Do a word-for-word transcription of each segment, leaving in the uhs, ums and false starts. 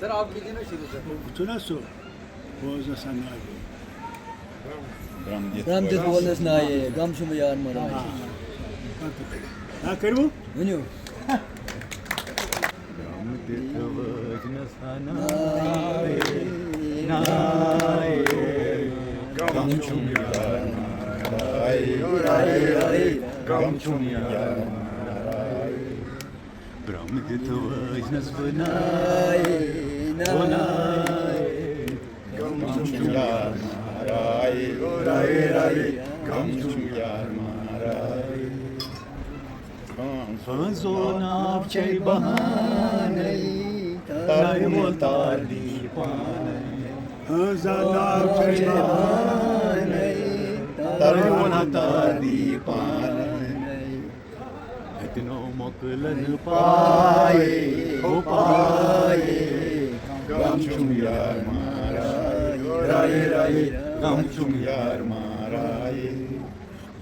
سر، آپ کیجیے نا شروع، سر۔ چھُنہ سُہ بوزنس انداز۔ غم دِتھ بولنس نایے، غم چھُم یار مران۔ آ، کٔرِو۔ ؤنِو۔ غم دِتھ بولنس نایے، نایے، غم چھُم یار مران۔ غم چھُم یار مران۔ غم دِتھ وٲجنس بہٕ نایے، نایے۔ غم چھُم یار مارایے، رایے، رایے۔ غم چھُم یار مارایے۔ سٲنۍ زو ناو چھے بہانَے، تَلہٕ وول تار دی پانَے۔ سٲنۍ زو ناو چھے بہانَے، تَلہٕ وول تار دی پانَے۔ اتنو مۄکلن پایے، او پایے۔ غم چھُم یار مارایے، رایے، رایے۔ غم چھُم یار مارایے۔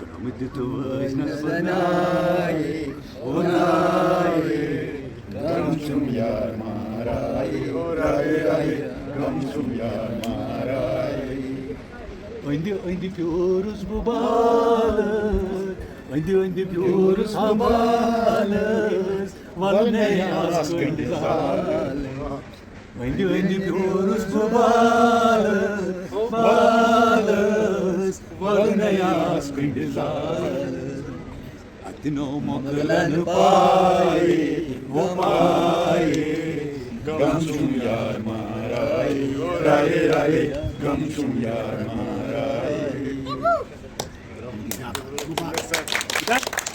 غم دِتھ وٲجنس بہٕ نایے، او نایے۔ غم چھُم یار مارایے، او رایے، رایے۔ غم چھُم یار مارایے۔ أنٛدِ أنٛدِ پیوٗرُس بہٕ بالہٕ، أنٛدِ أنٛدِ پیوٗرُس بہٕ بالہٕ، وَلہٕ نے آس کٔنٛڈِ زالہٕ۔ أنٛدِ أنٛدِ پیوٗرُس بہٕ بالہٕ، بالہٕ، وَلہٕ نے آس کٔنٛڈِ زالہٕ۔ اتنو مۄکلن پایے، او پایے۔ غم چھُم یار مارایے، رایے، رایے۔ غم چھُم یار مارایے۔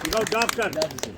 You go, doctor.